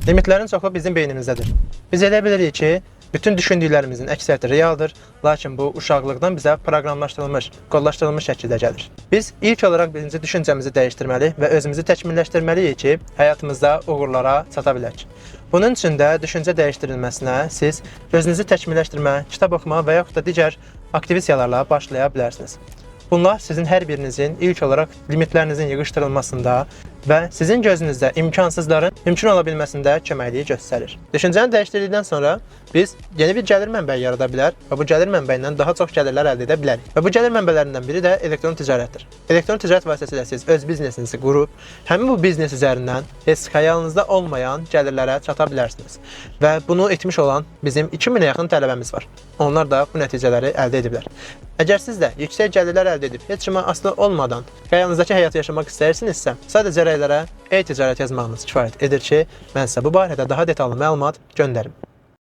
Limitlərin çoxu bizim beynimizdədir. Biz elə bilirik ki, bütün düşündüklərimizin əksəriyyəti realdır, lakin bu uşaqlıqdan bizə proqramlaşdırılmış, kodlaşdırılmış şəkildə gəlir. Biz ilk olaraq birinci düşüncəmizi dəyişdirməli və özümüzü təkmilləşdirməliyik ki, həyatımızda uğurlara çata bilək. Bunun üçün də düşüncə dəyişdirilməsinə siz özünüzü təkmilləşdirmə, kitab oxuma və yaxud da digər aktivisiyalarla başlaya bilərsiniz. Bunlar sizin hər birinizin ilk olaraq limitlərinizin yığışdırılmasında və sizin gözünüzdə imkansızların mümkün ola bilməsində köməkliyi göstərir. Düşüncəni dəyişdirdikdən sonra biz yeni bir gəlir mənbəyi yarada bilər və bu gəlir mənbəyindən daha çox gəlirlər əldə edə bilərik. Və bu gəlir mənbələrindən biri də elektron ticarətdir. Elektron ticarət vasitəsilə siz öz biznesinizi qurub, həmin bu biznes üzərindən heç xəyalınızda olmayan gəlirlərə çata bilərsiniz. Və bunu etmiş olan bizim 2000-ə yaxın tələbəmiz var. Onlar da bu nəticələri əldə ediblər. Əgər siz də yüksək gəlirlər əldə edib heç kimə asılı olmadan xəyalınızdakı həyatı yaşamaq istəyirsinizsə, sadəcə rəylərə e-ticarət yazmağınız kifayət edir ki, mən sizə bu barədə daha detallı məlumat göndərim.